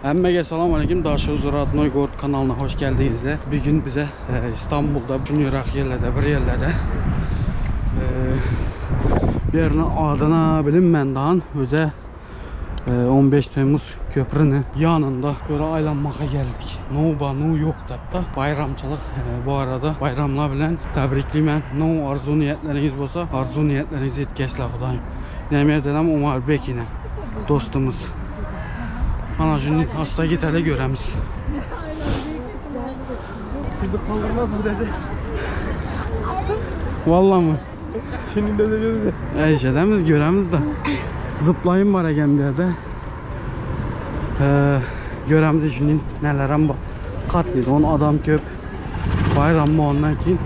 Hemmege salam aleyküm. Daşoguz Rodnoy Gorod kanalına hoş geldinizler. Bir gün bize e, İstanbul'da, bütün Irak yerlerde, bir yerlerde e, bir yerinin adına bilinmeden öze e, 15 Temmuz köprünün yanında böyle aylanmaka geldik. No ba no yok da bayramçılık e, bu arada bayramlar bilen tebrikliyim. No arzu niyetleriniz bolsa arzu niyetlerinizi yetkeşler Xudayım. Nemiye dedem Umar Bekine dostumuz. Ana şimdi hasta git hele göremiz. Sizi kaldırmaz bu dese. Vallahi mı? Şimdi dese gözü. Ey şeydemiz göremiz de. Zıplayın var ekem bir yerde. Ee, göremiz şimdi nelerem var. Katlıydı on adam köp. Bayram mı ondan ki.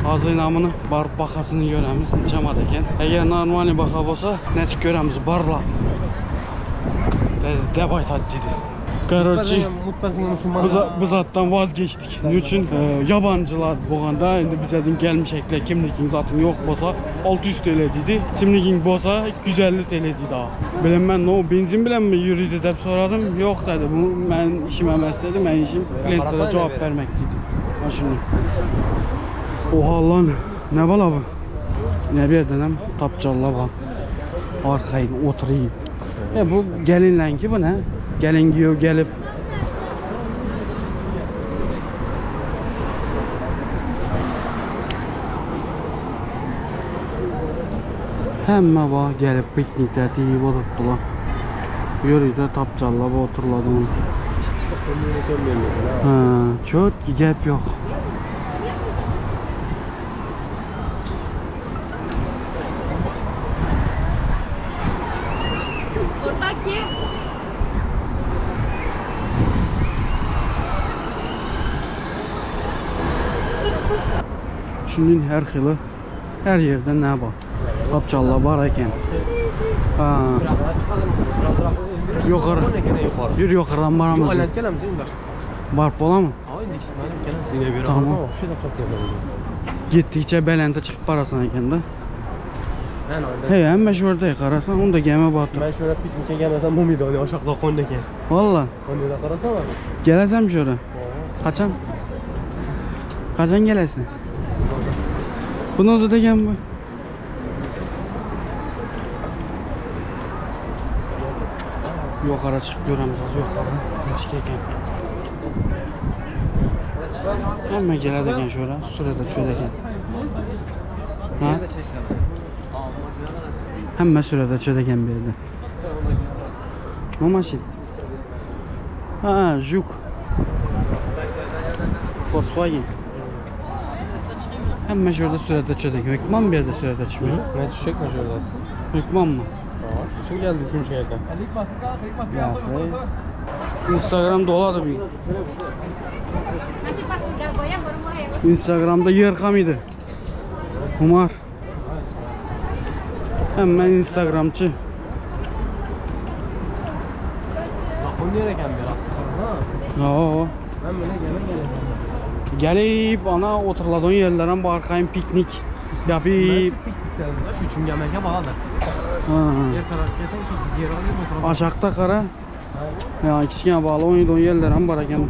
Hazır namını barıp bakasını göremiz içemedi eken. Eğer normali baka bolsa netik göremiz barla. De, de baytat dedi. Короче, Biz, biz attan vazgeçtik. Niçin? Ee, yabancılar bolganda endi bizlerden gelmişekler kimlikin zatın yok bolsa 600 TL dedi. Kimlikin bolsa 250 TL dedi daha. Bilmem ben no benzin bilen mi yürüydü dep soradım. Yok dedi. Bu benim işim emas dedi. Benim işim klientlere cevap vermek dedi. Ha şimdi. Oha lan ne bala bu? Ne bir yerden hem tapçalla var. Arkayın oturayım. E bu gelinle ki bu ne? Gelin giyiyor gelip Hemme var gelip piknikte deyip oturttular. Yürüyde tapçalla oturladım. Ha, çok gep yok. Buradaki Şimdi her xili her yerde ne var? Tapçalla var eken. Ha, Yukarı. Yukarı. yürü yukarıdan baramız. Aylanıp gelemiz indir. Barıp ola mı? Ay ikisini aylanıp gelemiz. Yine bir Tamam. tamam. Şu da çok yapalım. Gittikçe belente çıkıp barasan eken de. Ben öyle. Hey, hem şurada karasan onu da gemi battı. Ben şöyle piknike gelmesem bu muydu? Hani aşağıda kon eken. Valla. Hani da karasana. Gelesem şöyle. Kaçan? Kaçan gelesin? Bu nasıl degen bu? Yukarı çıkıp göremiz az yukarı. Başka eken. Hemen gele degen şöyle. Sürede şöyle degen. Ha? Hemen sürede şöyle degen bir de. Ne maşin? Ha, juk. Volkswagen. Hemen şurada sürede çödek. Hükman bir yerde sürede çıkmıyor. Ne çiçek mi şöyle aslında? Hükman mı? Kim geldi üçüncü yerden? Ya hey. Instagram doladı bir. nanti pas udah goyang baru mulai ya. Instagram'da yer kamıydı. Umar. Hemen Instagramçı. Kon nereye bir Ha. Oo. Ben böyle gelen gelen. Gelip ana oturulan yerlere barkayım piknik yapıp. Piknikten şu üçün gelmeke bağlıdır. Ha. Yer taraf gelsen şu yer alayım o tarafa. Aşağıda kara. Ya kiçkine bağlı 17 yerler var eken.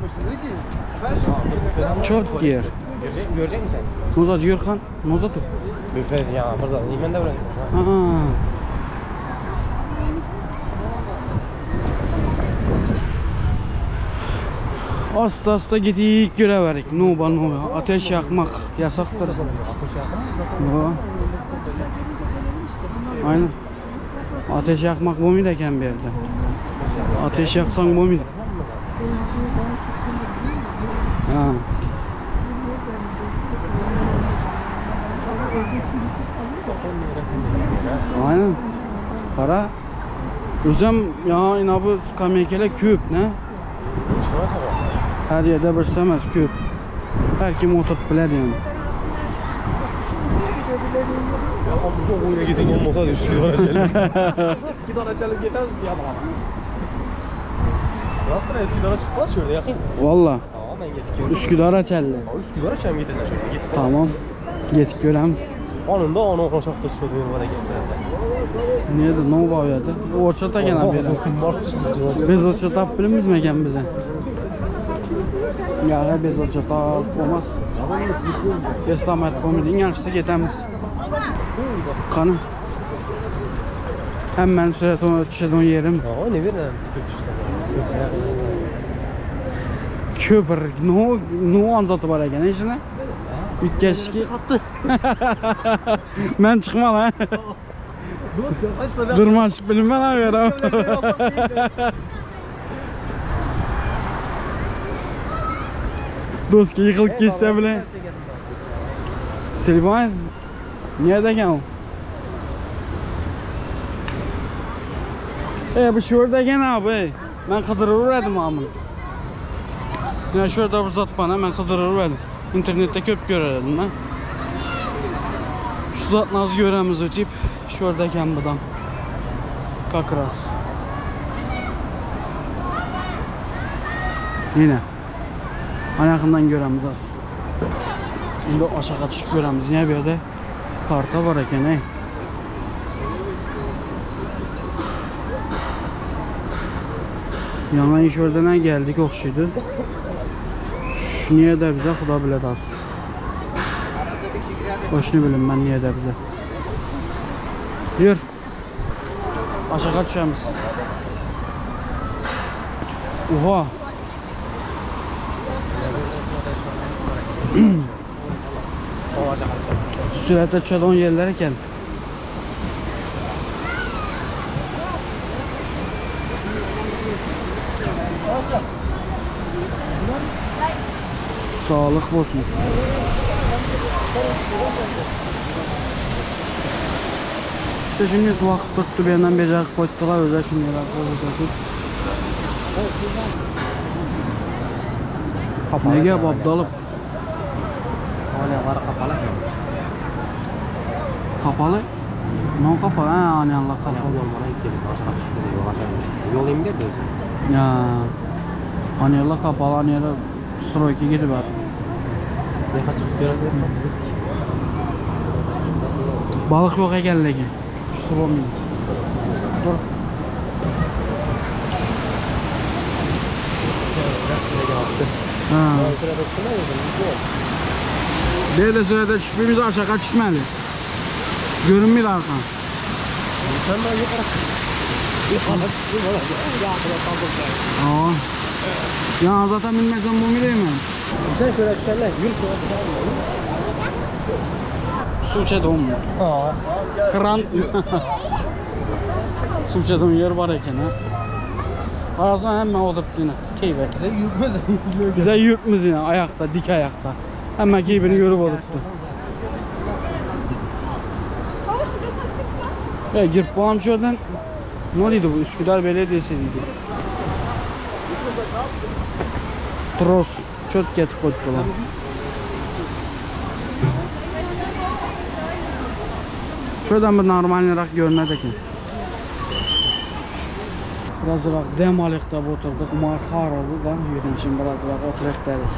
Çok yer. Görecek, görecek misin? Nozat Yurkan, Nozat. Büfe ya fazla. Ben de öğrendim. Ha. Asta asta gidik göreverik. Nuba nuba. Ateş yakmak yasaktır. Yo. Aynen. Ateş yakmak bu muydu eken bir yerde? Ateş yaksan bu muydu? Ha. Aynen. Para. Özüm ya inabı skamekele küp ne? Her yerde bir semez küp. Her kim oturup biler yani. Ya uzak oyuna gidin olmasa da Üsküdar'a açalım. Üsküdar açalım yeter ki ya bana. Rastına Üsküdar'a çıkmaz şöyle yakın. Valla. Aa ben getik gördüm. Üsküdar açelli. Aa Üsküdar'a açalım gidesen şöyle git. Tamam. Getik göremiz. Onun da onu oşaqda tutuyor bana gelsene. Nerede? Ne var ya da? Orça da gene bir. Biz orça tap bilimiz mi gel bize? Ya biz orça tap olmaz. İslamet komedi en yaxşısı getemiz. Qani. Hem ben süret onu düşeden yerim. Aa ne bileyim. Köpür. No, no anzatı var ekan işine. Ütkeşki. Ben çıkma lan. Durmaş bilmem abi ya. Do'stga yıkılıp ketsa bile. Telefon nerede ekan u? E bu şu yerda ekan abi. Men qidirib amın. Ya şu yerda bir zat bana men qidirib İnternetde köp görerdim ben. Şu zat nasıl göremiz ötüp şu yerda ekan budam. Как раз. Yine. Ana yakından göremiz az. Şimdi aşağı düşüp göremiz. Yine bir yerde karta var eken ey. Yana iş oradan geldik okşuydu. Şu niye de bize Xuda bilə az. Başını bilim ben niye de bize. Yür. Aşağı düşemiz. Oha. Sürətə düşədən yerlər ekan. Sağlık olsun. İşte şimdi vakit tuttu bir yandan beceri koydular özel şimdi Ne gap Abdalov? Anaları kapalı. Kapalı? Ne kapalı? Ha, analar kapalı. Yol bana gitti. Aşağı çıktı. Yol aşağı çıktı. Yol emdir de özü. Ya. Analar kapalı, analar stroyka gidip var. Ne çıkıp görelim. Balık yok ekan lekin. Tushib olmaydi. Dur. Ha. Bir de sürətə düşüb, aşağı düşməli. Görünmür arxan. Sen ben yukarı çık. Yukarı çıktım bana. Ya Aa. Ya zaten bilmezsen bu değil mi? Sen şöyle düşerler. Yürü şöyle düşerler. Su içe donmuyor. Aa. Kran. Su içe don yer var eken ha. Arasına hemen oturup yine. Keyif Bize yürümez. Bize yürütmez yine ayakta, dik ayakta. Hemen keyfini görüp oturttu. Ya girip bakalım şuradan. Ne oldu bu? Üsküdar Belediyesi dedi. Tros. Çöt getirip koydular. Şuradan bir normalrak görünür ekan. Birazrak dem alık da oturduk. Umar xar oldu da yürüyün birazrak oturaq dedik.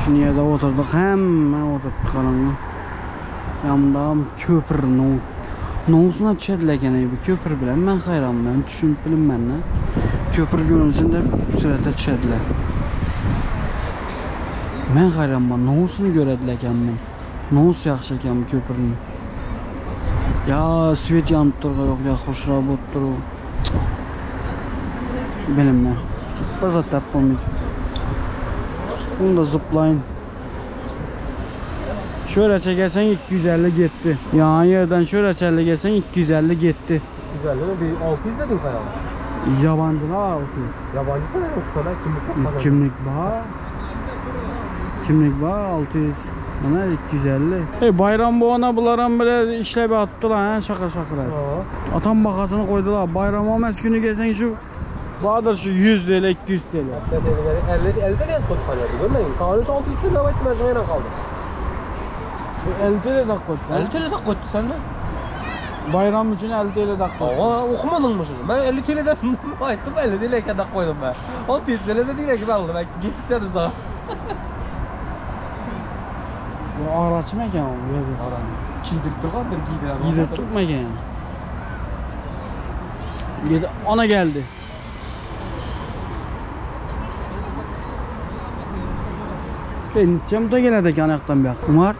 Şunu yerdə oturduk. Hemen oturduq qaranlı. Yanında köpür no. Nousuna düşədilər gene bu köpür bilen mən xayram mən düşünüb bilim mən nə. Köpür görünsün də sürətə düşədilər. Mən xayram mən nousunu görədilər ekan mən. Nous yaxşı ekan bu köpürün. Ya svet yanıb durur yox ya xoşrab olub durur. Bilinmə. Bir zat tap olmaydı. Bunu da zıplayın. Şöyle çekersen 250 gitti. Yan yerden şöyle çelle gelsen 250 gitti. Güzel değil mi? Bir 600 dedin kayalı. Yabancılar 600. Yabancısı ne olsun sana? Kimlik yok. Kimlik var. Kimlik var 600. Bana 250. Hey bayram bu ona bularam bile işle bir attılar ha şaka şaka. Aa. Atam bakasını koydular. Bayram olmaz günü gelsen şu vardır şu 100 TL 200 TL. 50 50 de koydu kalıyordu görmeyin. Sana 600 lira baktım ben şuna kaldım. 50 TL de koydu. 50 TL de koydu sen de. Bayram için 50 TL de koydu. Aa okumadın mı şunu? Ben 50 TL'den aytdım 50 TL kadar koydum ben. 600 TL'de değil ki ben aldım. Ben getik dedim sana. Bu araçmy eken o? Giydirip durgandyr giydiren. Giydirip durma eken. Yedi, ona geldi. Ben da geledi ekan yoqdan bu yoqqa. Umar.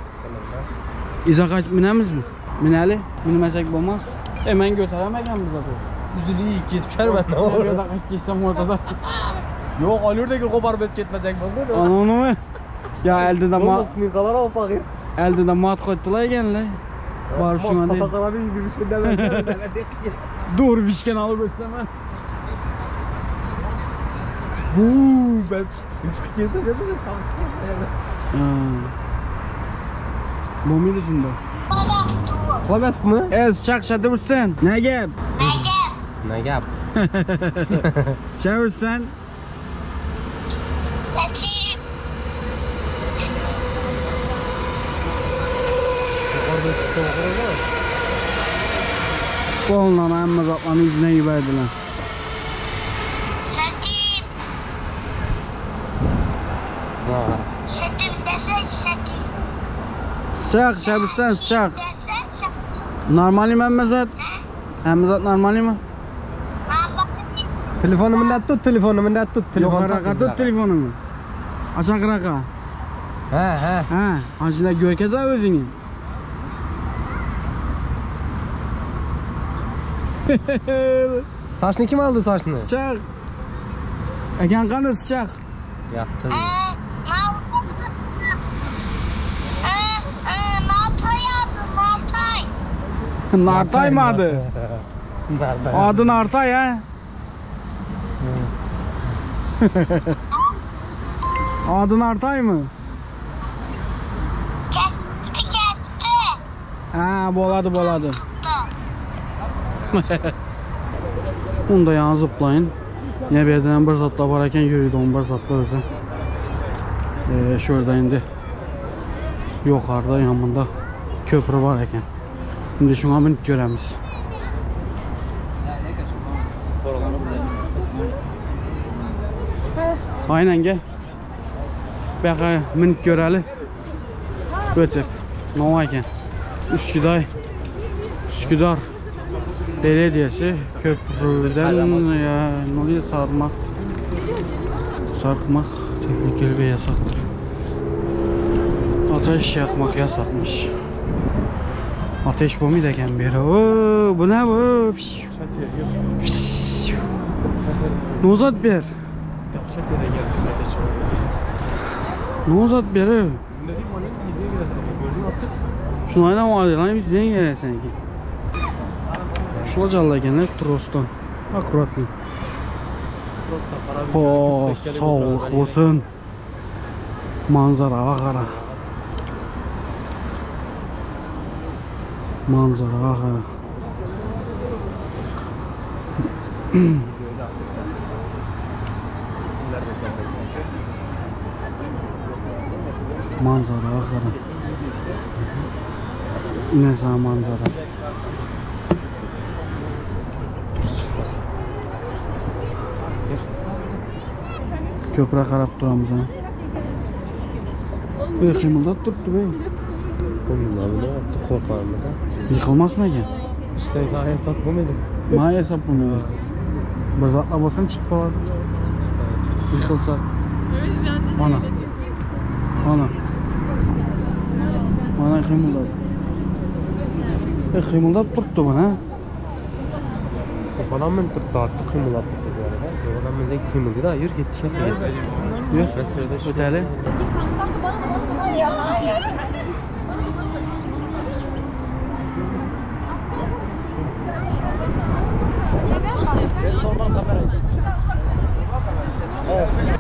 İza qaytib minamizmi? Minali, minmasak bo'lmas. E men ko'taraman biz atu. Üzülüyü ketip düşer ben ne Bu olur. yerda qaytib ketsam o'rtada. Yok alırdaki koparıp et ketmesek bo'ldi. Anonimi? Ya eldida ma Olmasın kalar o fakir. eldida mat qo'ydilar ekanlar. Borib shunga deydi. Patakalar gibi bir şey demez. Doğru vişken alıp ötsem ha. Huu ben çıkıp gelse canım çalışıp gelse. Bo'lmaydi shunda. Klavet mı? Ez chaqshadi ursin. Ne gap? Ne gap? Shavrsan. Qo'ldan hamma zatlarni izidan yubordilar. Chaq, shavrsan, chaq. Normalmi hamma zat? Hamma zat normalmi? Telefonu minnet tut, telefonu minnet tut, telefon Yuqoriroqqa tut telefoningni. Ochiqroqqa. He he. Ha, ana shunda ko'rkaza o'zingni. Saçını kim aldı saçını? Sıçaq. Ekan qani sıçaq? Yaktı. Nartay mı adı? Nerede? Adı Nartay ha? Adı Nartay mı? Kesti kesti. Ha, bo'ladi, bo'ladi. Onu da yana zıplayın. Yine bir yerden bir zatla var ekan yürüydü, onu bir zatla özü. Ee, şurada indi yukarıda yanında köprü var ekan. Şimdi şuna minib göremiz. Aynen gel. Buyoqqa minib ko'rali. O'tib. Nima ekan? Üsküdar. Üsküdar Belediyesi köprüden ya ne oluyor sarmak sarkmak tehlikeli ve yasaktır. Ateş yakmak yasakmış. Ateş bo'lmaydi ekan bu yerda. Oo, bu ne bu? Piş. Piş. Ne uzat ber. Ne uzat ber. Şunu aydan var lan biz ne gelesen ki? Şula ekanlar trosdan. Akkuratно. O, sog'liq bo'lsin. Manzaraga qara. Manzaraga qara. Manzaraga qara. Inesa manzara. Köprüye qarab turamiz ha. Bir qimildab turibdi bey. Bunlar ne yaptı? Korkarımız ha. Yiqilmasmi ekan? İşte sana hesap bu muydu? Mana hesap bo'lmaydi. Bir zatlar bo'lsin chiqib qoladi. Yiqilsa. Mana. Mana. Mana qimildadi. E, qimildab turibdi mana. Bana mı turibdi artık kıymılat bu arada. Oradan bize kıymıldı da yürü git şey söylesi. Yur. Ben söyledi. O'taylik.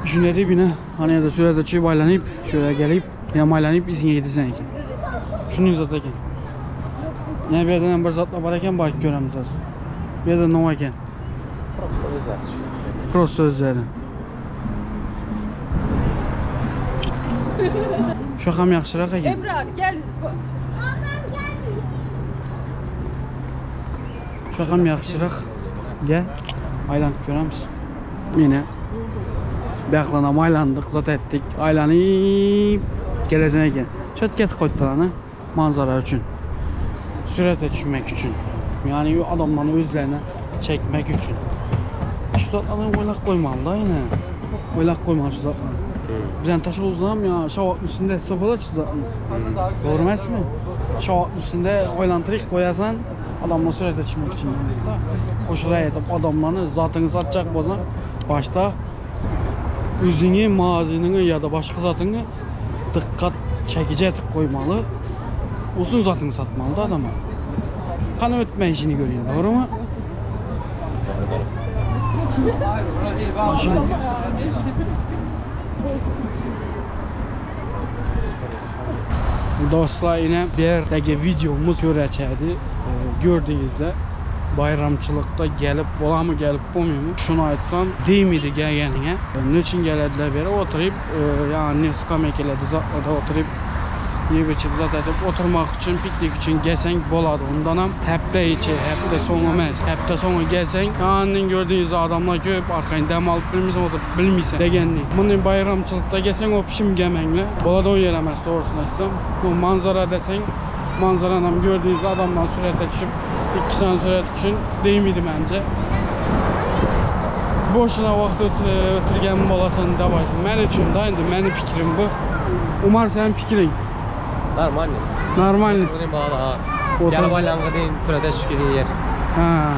Shunday deb yine ana yerda suratga tushib aylanib, shu yerga kelib, yana aylanib izingga ketasan ekan. Shunday zot ekan. Yana bu yerdan ham bir zotlar bor ekan, borib ko'ramiz hozir. Bu yerda nima ekan? Prosto özler. Prosto o'zlari. Shu ham yaxshiroq ekan. Ebrar gel. Shu ham yaxshiroq. Gel. Aylanib ko'ramiz. Yine bu yoqdan ham aylandik, zot etdik. Aylanib kelasan ekan. Çet getirip koydular ana manzara üçin. Sürete düşmek üçin. Yani adamların özlerine çekmek üçin. Şu zatlardan oylak koymalı da yine. Oylak koymalı şu zatlarını. Bizden taş olsam ya şavak üstünde sopalar şu zatlarını. Doğru emas mi? Şavak üstünde oylantırık koyasan adamlar sürete düşmek için. Yani. Da. O şuraya etip adamlarını zatını satacak bolsan başta özüňi, mazynyňy ýa-da başga zatyňy dykgat çekiji etip goýmaly. Usun zatyňy satmaly da adama. Kan ötme işini görýän, dogrymy? Maşyn. Dostlar ine bir ýerdäki wideomyz göräçädi. Gördüňizle. Baýramçylykda gelip bolamy gelip bolmymy? Şuny aýtsam degmedi gelgeniňe. Ne üçin gelediler beri oturyp ýagny skameýkelerde zatlarda oturyp ýyp içip zat edip oturmak üçin piknik üçin gelseň bolady. Ondanam hepde içi hepde soňy emes. Hepde soňy gelseň ýanyň gördüňiz adamlar köp arkaýyn dem alyp bilmeýseň oturyp bilmeýseň degenli. Muny baýramçylykda gelseň opşim gelmeňle bolady o ýer emes dogrusyny aýtsam. Bu manzara deseň manzaranam gördüňiz adamlar surete düşüp 2 sany surat üçin degmedi bence. Boşuna wagt ötürgen bolasan dep aýtdym. Men üçin da indi meniň pikirim bu. Umar senin pikirin? Normal. Normal. Oturayım bağlı ha. Otur. Gelip aylanǵı deyin surete düşüp gidin yer. Ha.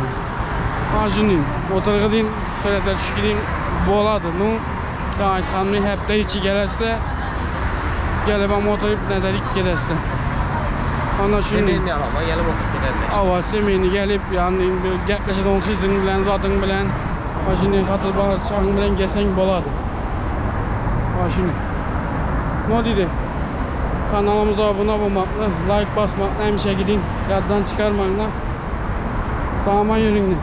Ha şunu oturğı deyin surete düşüp gidin bolady. Nu da aytganımday hepde içi gelesizler. Gelip hem oturup ne dedik gedesizler. Ana şunu. Semeýini adamlar gelip oturup giderler. Ava semeni gelip yani gepleşen kızın bilen zatın bilen başını katıl barçağın bilen gelsen boladı. Başını. Ne dedi? Kanalımıza abone olmakla, like basmakla hemişe gidin. Yaddan çıkarmakla. Sağman yürüyün.